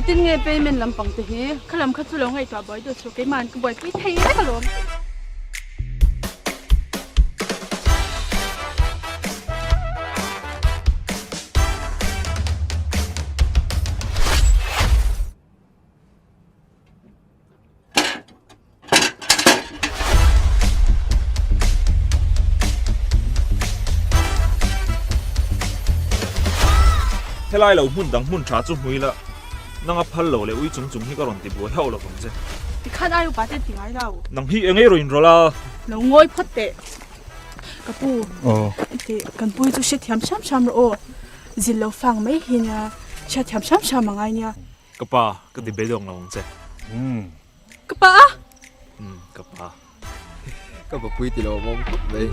Engtin nge payment lampang te hi? Kha lam kha chu lo ngaihtuah buai deuh chu keimahan ka buaipui thei vek alawm. Helai lo hmun dang hmun tha chu hmui la, nanga phal lo leh ui chung chung hi ka rawn ti buai hauh lovang che. Tikhan ai upa te ti ngai lo. Nang hi eng ei rawn rawlh a? Lo ngawi phawt teh. Ka pu, tih kan pui chu hrethiam hram hram rawh aw. Zil lo fang mai hi nia, hriatthiam hram hram a ngai nia. Ka pa, ka ti beidawng lo ang che. Ka pa a? Umm, ka pa. Ka pa pui ti lo awm khawp mai.